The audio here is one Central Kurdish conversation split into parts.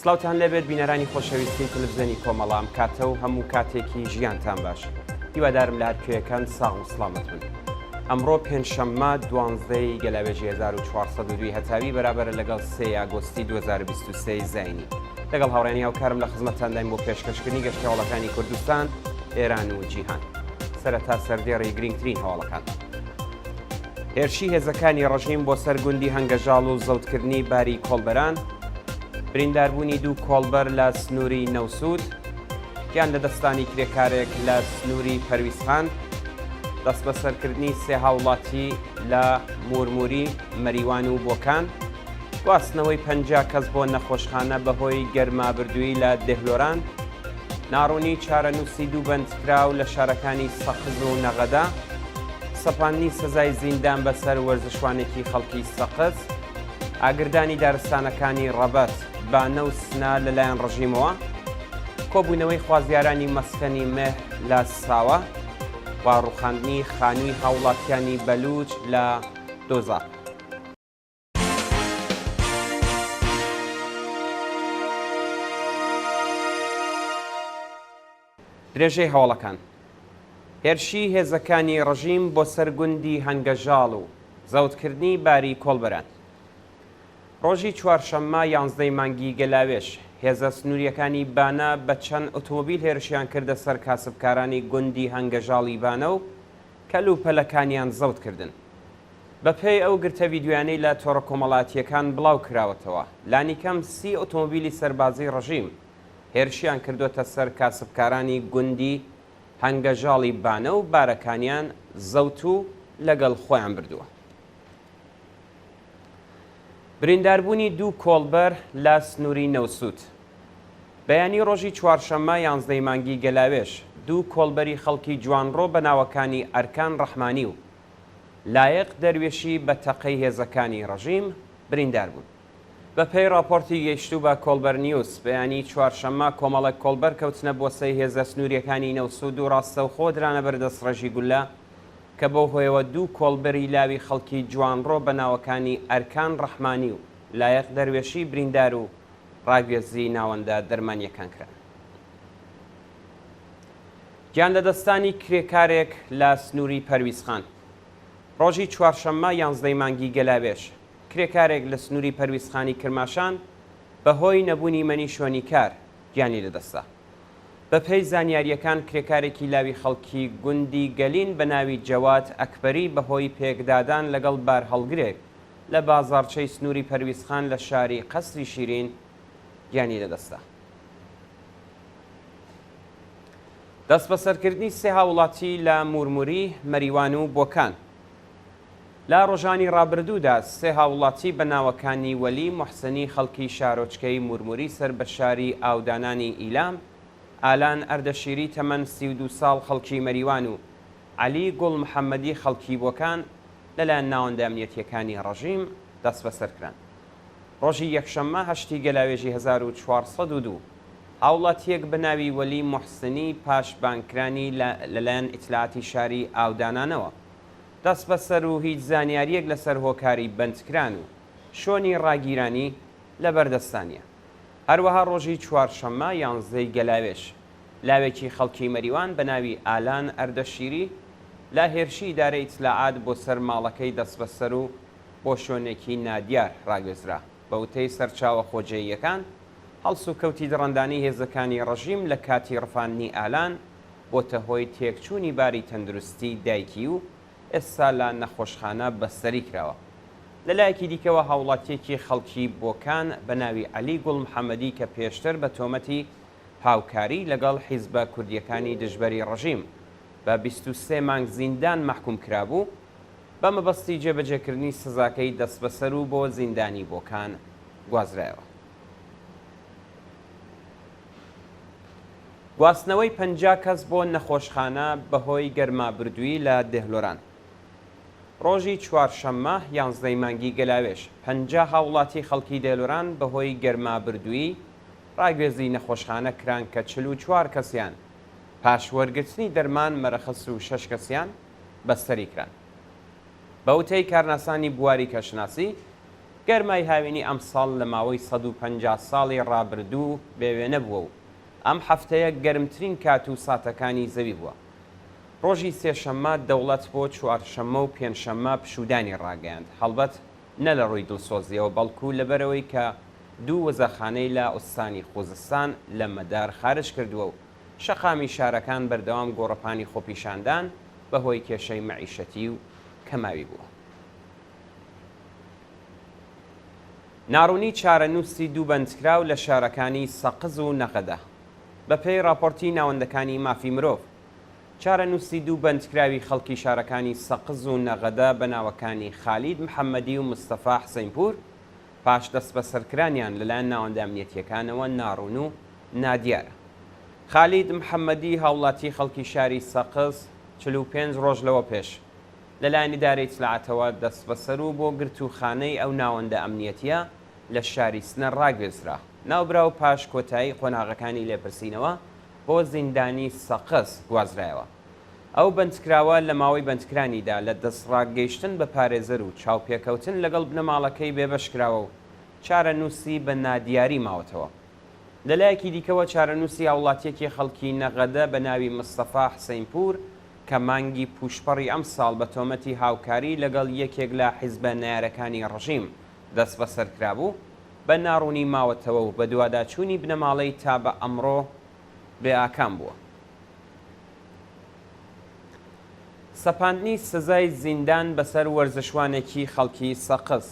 سڵاوتان لێبێت بینەرانی خۆشەویستی تەلەفزیۆنی کۆمەڵە ئەم کاتە و هەموو کاتێکی ژیانتان باش هیوادارم لە هەر کوێیەکان ساغ و سڵامەت بن ئەمڕۆ پێنجشەممە دوانزدەی گەلاوێژی 1402 هەتاوی بەرابەرە لەگەڵ سێ ئاگۆستی 2023 زینی لەگەڵ هاوڕێنی هاوکارم لە خزمەتتانداین بۆ پێشکەشکردنی گەشتەوەڵەکانی کوردستان ئێران و جیهان سەرەتا سەردێڕی گرنگترین هەواڵەکان. هێرشی هێزەکانی ڕژیم بۆ سەر گوندی هەنگەژاڵ و زەوتکردنی باری کۆڵبەران، برینداربوونی دوو کۆڵبەر لە سنووری نەوسوود، گیان لەدەستدانی کرێکارێک لە سنووری پەرویزخان، دەستبەسەرکردنی سێ هاوڵاتی لە مورموری، مەریوان و بۆکان، گواستنەوەی 50 کەس بۆ نەخۆشخانە بەهۆی گەرمابردوویی لە دێهلۆران، ناڕوونی چارەنووسی دوو بەندکراو لە شارەکانی سەقز و نەغەدە، سەپاندنی سزای زیندان بەسەر وەرزشوانێکی خەڵکی سەقز، ئاگردانی دارستانەکانی ڕەبەت، بانە و سنە لەلایەن ڕژیمەوە، کۆبوونەوەی خوازیارانی مەسکەنی مێهر لە ساوە و ڕووخاندنی خانووی هاووڵاتیانی بەلووچ لە دۆزاپ. درێژەی هەواڵەکان هێرشی هێزەکانی ڕژیم بۆ سەر گوندی هەنگەژاڵ و زەوتکردنی باری کۆڵبەران. ڕۆژی چوارشەممە یانزدەی مانگی گەلاوێژ، هێزە سنوورییەکانی بانە بە چەند ئۆتۆمۆبیل هێرشیان کردە سەر کاسبکارانی گوندی هەنگەژاڵی بانە و کەلوپەلەکانیان زەوت کردن. بەپێی ئەو گرتە ڤیدیۆیانەی لە تۆڕە کۆمەڵاتییەکان بڵاو کراوەتەوە، لانیکەم سی ئۆتۆمۆبیلی سەربازیی ڕژیم هێرشیان کردۆتە سەر کاسبکارانی گوندی هەنگەژاڵی بانە و بارەکانیان زەوت و لەگەڵ خۆیان بردووە. برینداربوونی دوو کۆڵبەر لە سنووری نەوسوود. بەیانی ڕۆژی چوارشەممە یانزدەی مانگی گەلاوێژ، دوو کۆڵبەری خەڵکی جوانڕۆ بە ناوەکانی ئەرکان ڕەحمانی و لایق دەروێشی بە تەقەی هێزەکانی ڕژیم بریندار بوون. بە پێی ڕاپۆرتی گەیشتوو بە کۆڵبەر نیوز، بەیانی چوارشەممە کۆمەڵێک کۆڵبەر کەوتنە بۆسەی هێزە سنوورییەکانی نەوسوود و ڕاستەوخۆ درانە بەر دەستڕێژی گوللە کە بەو هۆیەوە دوو کۆڵبەری لاوی خەڵکی جوانڕۆ بە ناوەکانی ئەرکان ڕەحمانی و لایەق دەروێشی بریندار و ڕاگوێزی ناوەندە دەرمانییەکان کران. گیانلەدەستدانی کرێکارێک لە سنووری پەرویزخان. ڕۆژی چوارشەممە یانزدەی مانگی گەلاوێژ، کرێکارێک لە سنووری پەرویزخانی کرماشان بەهۆی نەبوونی مەنی شوێنی کار گیانی لەدەستدا. بەپێی زانیارییەکان کرێکارێکی لاوی خەڵکی گوندی گەلین بە ناوی جەواد ئەکبەری بەهۆی پێکدادان لەگەڵ بارهەڵگرێک لە بازاڕچەی سنووری پەرویزخان لە شاری قەسری شیرین گیانی لەدەستدا. دەستبەسەرکردنی سێ هاووڵاتی لە مورموری، مەریوان و بۆکان. لە ڕۆژانی ڕابردوودا سێ هاووڵاتی بە ناوەکانی وەلی موحسنی خەڵکی شارۆچکەی مورموری سەر بە شاری ئاودانانی ئیلام، ئالان ئەردەشیری تەمەن 32 ساڵ خەڵکی مەریوان و عەلی گوڵ محەممەدی خەڵکی بۆکان لەلایەن ناوەندە ئەمنیەتییەکانی ڕەژیم دەستبەسەر کران. ڕۆژی یەکشەممە هەشتی گەلاوێژی 1402 هاوڵاتییەک بە ناوی وەلی موحسنی پاش بانگکرانی لە لەلایەن ئیتلاعاتی شاری ئاودانانەوە دەستبەسەر و هیچ زانیارییەک لەسەر هۆکاری بەندکران و شۆنی ڕاگیرانی لەبەردەستا نییە. هەروەها ڕۆژی چوارشەممە یانزدەی گەلاوێژ لاوێکی خەڵکی مەریوان بە ناوی ئالان ئەردەشیری لە هێرشی ئیدارەی ئیتلاعات بۆ سەر ماڵەکەی دەستبەسەر و بۆ شوێنێکی نادیار ڕاگوێزرا. بە وتەی سەرچاوە خۆجێییەکان، هەڵسوکەوتی دڕەندانەی هێزەکانی ڕژیم لە کاتی ڕفاندنی ئالان بۆتە هۆی تێکچوونی باری تەندروستی دایکی و ئێستا لە نەخۆشخانە بەستەری کراوە. لە لایەکی دیکەوە هاوڵاتییەکی خەڵکی بۆکان بە ناوی عەلی گوڵ محەمەدی کە پێشتر بە تۆمەتی هاوکاری لەگەڵ حیزبە کوردییەکانی دژبەری ڕژیم بە 23 مانگ زیندان مەحکووم کرابوو، بە مەبەستی جێبەجێکردنی سزاکەی دەستبەسەر و بۆ زیندانی بۆکان گوازرایەوە. گواستنەوەی 50 کەس بۆ نەخۆشخانە بەهۆی گەرمابردوویی لە دێهلۆران. ڕۆژی چوارشەممە یانزدەی مانگی گەلاوێژ، 50 هاوڵاتی خەڵکی دێهلۆران بەهۆی گەرمابردوویی ڕاگوێزی نەخۆشخانە کران کە 44 کەسیان پاش وەرگرتنی دەرمان مەرەخەس و شەش کەسیان بەستەری کران. بە وتەی کارناسانی بواری کەشناسی، گەرمای هاوینی ئەمساڵ لە ماوەی 150 ساڵی ڕابردوو بێ وێنە بووە و ئەم هەفتەیە گەرمترین کات و ساتەکانی زەوی بووە. ڕۆژی سێشەممە دەوڵەت بۆ چوارشەممە و پێنجشەممە پشوودانی ڕاگەیاند، هەڵبەت نە لە ڕووی دڵسۆزییەوە بەڵکوو لەبەرئەوەی کە دوو وزەخانەی لە ئوستانی خوزستان لە مەدار خارج کردووە و شەقامی شارەکان بەردەوام گۆڕەپانی خۆپیشاندان بە هۆی کێشەی مەعیشەتی و کەماوی بووە. ناڕوونی چارەنووسی دوو بەندکراو لە شارەکانی سەقز و نەغەدە. بە پێی ڕاپۆرتی ناوەندەکانی مافی مرۆڤ، چارەنووسی دوو بەندکراوی خەڵکی شارەکانی سەقز و نەغەدە بە ناوەکانی خالید محەممەدی و مستەفا حسەینپوور پاش دەستبەسەرکرانیان لەلایەن ناوەندە ئەمنیەتییەکانەوە ناڕوون و نادیارە. خالید محەممەدی هاوڵاتی خەڵکی شاری سەقز 45 ڕۆژ لەوە پێش لەلایەن ئیدارەی ئیتلاعاتەوە دەستبەسەر و بۆ گرتووخانەی ئەو ناوەندە ئەمنیەتییە لە شاری سنە ڕاگوێزرا. ناوبراو پاش کۆتایی قۆناغەکانی لێپرسینەوە بۆ زیندانی سەقز گوازرایەوە. ئەو بەندکراوە لە ماوەی بەندکرانیدا لە دەستڕاگەیشتن بە پارێزەر و چاوپێکەوتن لەگەڵ بنەماڵەکەی بێبەش کراوە و چارەنووسی بە نادیاری ماوەتەوە. لە لایەکی دیکەوە چارەنووسی هاوڵاتییەکی خەڵکی نەغەدە بە ناوی مستەفا حسەینپوور کە مانگی پووشپەڕی ئەمساڵ بە تۆمەتی هاوکاری لەگەڵ یەکێک لە حیزبە نەیارەکانی ڕژیم دەستبەسەر کرابوو، بە ناڕوونی ماوەتەوە و بەدواداچوونی بنەماڵەی تا بە ئەمڕۆ بێ ئاکام بووە. سەپاندنی سزای زیندان بەسەر وەرزشوانێکی خەڵکی سەقز.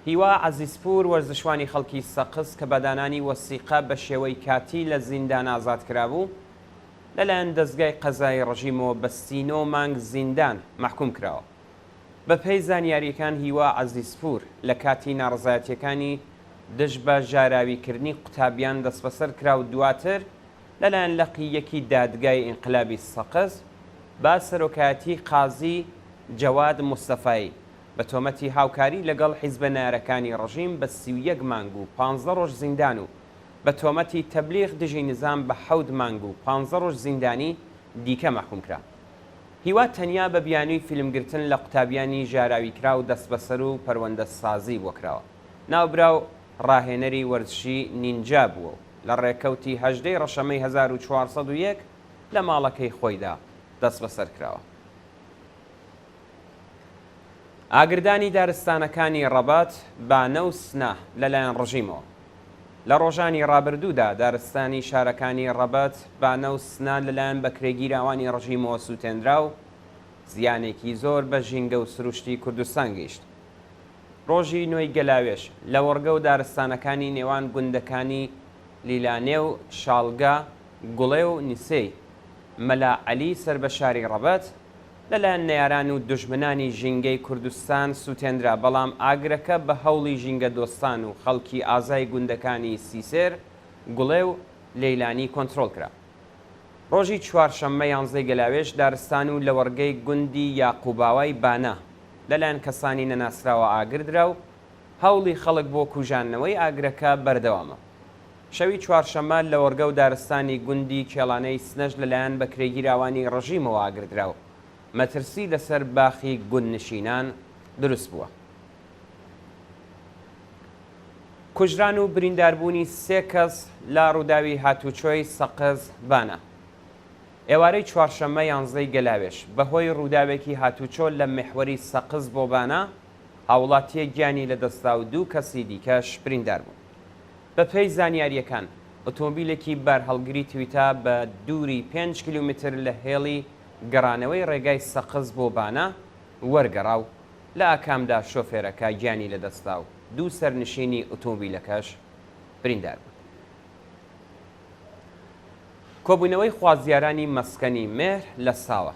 هیوا عەزیزپوور وەرزشوانی خەڵکی سەقز کە بە دانانی وەسیقە بە شێوەی کاتی لە زیندان ئازاد کرابوو، لەلایەن دەزگای قەزایی ڕژیمەوە بە 39 مانگ زیندان مەحکووم کراوە. بەپێی زانیارییەکان هیوا عەزیزپوور لە کاتی ناڕەزایەتییەکانی دژ بە ژاراویکردنی قوتابیان دەستبەسەر کرا و دواتر لەلایەن لقی یەکی دادگای ئینقلابی سەقز بە سەرۆکایەتیی قازی جەواد موستەفایی بە تۆمەتی هاوکاری لەگەڵ حیزبە نەیارەکانی ڕژیم بە 31 مانگ و پانزە ڕۆژ زیندان و بە تۆمەتی تەبلیغ دژی نیزام بە حەوت مانگ و پانزە ڕۆژ زیندانی دیکە مەحکووم کرا. هیوا تەنیا بە بیانووی فیلمگرتن لە قوتابیانی ژاراویکراو دەستبەسەر و پەروەندەسازی بۆ کراوە. ناوبراو ڕاهێنەری وەرزشی نینجا بووە و لە ڕێکەوتی 18 ی ڕەشەمەی 1401 لە ماڵەکەی خۆیدا دەستبەسەر کراوە. ئاگردانی دارستانەکانی ڕەبەت، بانە و سنە لەلایەن ڕژیمەوە. لە ڕۆژانی ڕابردوودا دارستانی شارەکانی ڕەبەت، بانە و سنە لەلایەن بەکرێگیراوانی ڕژیمەوە سووتێنرا و زیانێکی زۆر بە ژینگە و سروشتی کوردستان گەیشت. ڕۆژی نۆی گەلاوێژ، لەوەڕگە و دارستانەکانی نێوان گوندەکانی لیلانێ و شاڵگە، گوڵێ و نیسێی مەلا عەلی سەر بە شاری ڕەبەت، لەلایەن نەیاران و دوژمنانی ژینگەی کوردستان سووتێنرا، بەڵام ئاگرەکە بە هەوڵی ژینگەدۆستان و خەڵکی ئازای گوندەکانی سیسێر، گوڵێ و لەیلانی کۆنترۆڵ کرا. ڕۆژی چوارشەممە یانزەی گەلاوێژ دارستان و لەوەڕگەی گوندی یاقوباوای بانە لەلایەن کەسانی نەناسراوە ئاگر درا و هەوڵی خەڵک بۆ کوژاندنەوەی ئاگرەکە بەردەوامە. شەوی چوارشەممە لەوەڕگە و دارستانی گوندی کێڵانەی سنەش لەلایەن بەکرێگیراوانی ڕژیمەوە ئاگر درا و مەترسی لەسەر باخی گوندنشینان دروست بووە. کوژران و برینداربوونی سێ کەس لە ڕووداوی هاتوچۆی سەقز بانە. ئێوارەی چوارشەممە یانزەی گەلاوێژ، بەهۆی ڕووداوێکی هاتوچۆ لە میحوەری سەقز بۆ بانە، هاووڵاتییەک گیانی لەدەستدا و دوو کەسی دیکەش بریندار بوون. بەپێی زانیارییەکان، ئۆتۆمبیلێکی بارهەڵگری تویتا بە دووری پێنج کیلۆمەتر لە هێڵی گەڕانەوەی ڕێگای سەقز بۆ بانە وەرگەڕا و لە ئاکامدا شۆفێرەکە گیانی لەدەستدا و دوو سەرنشینی ئۆتۆمبیلەکەش بریندار بوون. کۆبوونەوەی خوازیارانی مەسکەنی مێهر لە ساوە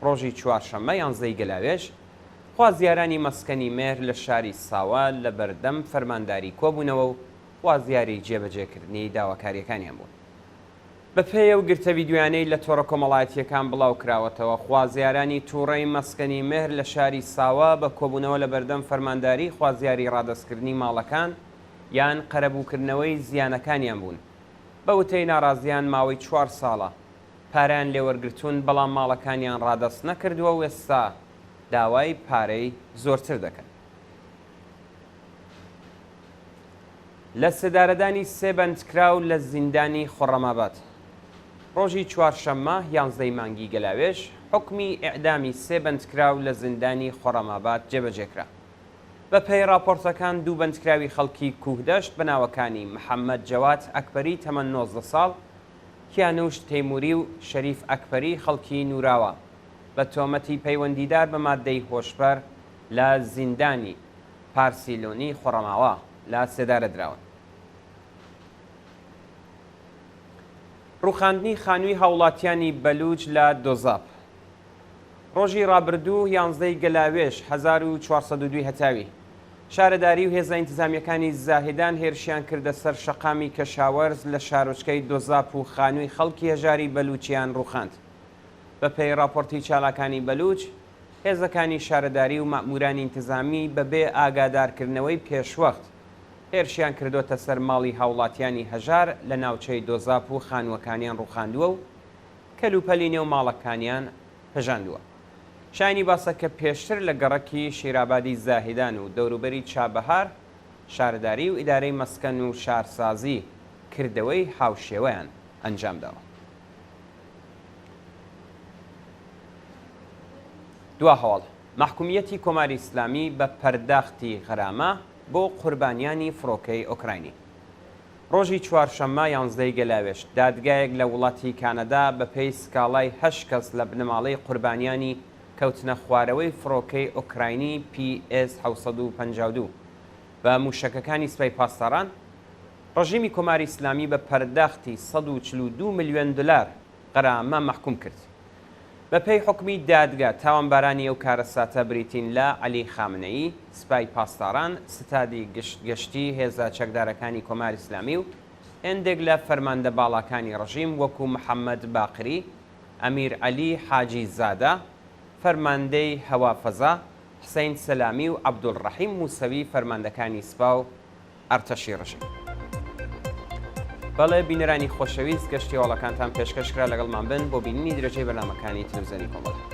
ڕۆژی چوارشەممە یانزەی گەلاوێژ، خوازیارانی مەسکەنی مێهر لە شاری ساوە لە بەردەم فەرمانداری کۆبوونەوە و خوازیاری جێبەجێکردنی داواکارییەکانیان بوون. بەپێی ئەو گرتە ڤیدیۆیانەی لە تۆڕە کۆمەڵایەتییەکان بڵاوکراوەتەوە، خوازیارانی تووڕەی مەسکەنی مێهر لە شاری ساوە بە کۆبوونەوە لە بەردەم فەرمانداری خوازیاری ڕادەستکردنی ماڵەکان یان قەرەبووکردنەوەی زیانەکانیان بوون. بە وتەی ناڕازیان ماوەی چوار ساڵە پارەیان لێوەرگرتوون، بەڵام ماڵەکانیان ڕادەست نەکردووە و ئێستا داوای پارەی زۆرتر دەکەن. لە سێدارەدانی سێ بەندکراو لە زیندانی خۆڕەماباد. ڕۆژی چوارشەممە یانزدەی مانگی گەلاوێژ، حوکمی ئێعدامی سێ بەندکراو لە زیندانی خۆڕەماباد جێبەجێ کرا. بە پێی ڕاپۆڕتەکان دوو بەندکراوی خەڵکی کووهدەشت بە ناوەکانی محەممەد جەواد ئەکبەری تەمەن 19 ساڵ، کیانووش تەیمووری و شەریف ئەکبەری خەڵکی نووراوا بە تۆمەتی پەیوەندیدار بە ماددەی هۆشبەر لە زیندانی پارسیلۆنی خۆڕەماوا لە سێدارە دراون. ڕووخاندنی خانووی هاوڵاتیانی بەلووچ لە دۆزاپ. ڕۆژی ڕابردوو یانزدەی گەلاوێژ 1402 هەتاوی، شارەداری و هێزە ئینتزامییەکانی زاهیدان هێرشیان کردە سەر شەقامی کەشاوەرز لە شارۆچکەی دۆزاپ و خانووی خەڵکی هەژاری بەلووچیان ڕووخاند. بەپێی ڕاپۆرتی چالاکانی بەلووچ، هێزەکانی شارەداری و مەئموورانی ئینتزامی بەبێ ئاگادارکردنەوەی پێشوەخت هێرشیان کردۆتە سەر ماڵی هاوڵاتیانی هەژار لە ناوچەی دۆزاپ و خانووەکانیان ڕووخاندووە و کەلوپەلی نێو ماڵەکانیان پژاندووە. شایانی باسە کە پێشتر لە گەڕەکی شیرابادی زاهیدان و دەوروبەری چابەهار شارەداری و ئیدارەی مەسکەن و شارسازی کردەوەی هاوشێوەیان ئەنجامداوە. دوا هەواڵ، مەحکومییەتی کۆماری ئیسلامی بە پەرداختی غەرامە بۆ قوربانیانی فڕۆکەی ئۆکراینی. ڕۆژی چوارشەممە یانزدەی گەلاوێژ، دادگایەک لە وڵاتی کانەدا بە پێی سکاڵای هەشت کەس لە بنەماڵەی قوربانیانی کەوتنە خوارەوەی فڕۆکەی ئۆکراینی پی ئێس 752 بە مووشەکەکانی سپای پاسداران، ڕژیمی کۆماری ئیسلامی بە پەرداختی 142 ملیۆن دلار غەرامە مەحکوم کرد. بە پێی حوکمی دادگا تاوانبارانی ئەو کارەساتە بریتین لە عەلی خامنەیی، سپای پاسداران، ستادی گشتی هێزە چەکدارەکانی کۆماری ئیسلامی و هێندێک لە فەرماندە باڵاکانی ڕژیم وەکوو محەممەد باقری، ئەمیر عەلی حاجی زادە، فەرماندەی هەوا فەزا، حسەین سەلامی و عەبدولڕەحیم موسەوی فەرماندەکانی سپا و ئەرتەشی ڕژیم. بەڵێ بینەرانی خۆشەویست گەشتی هەواڵەکانتان پێشکەش کرا لەگەڵمان بن بۆ بینینی درێژەی بەرنامەکانی تلویزیۆنی کۆمەڵە.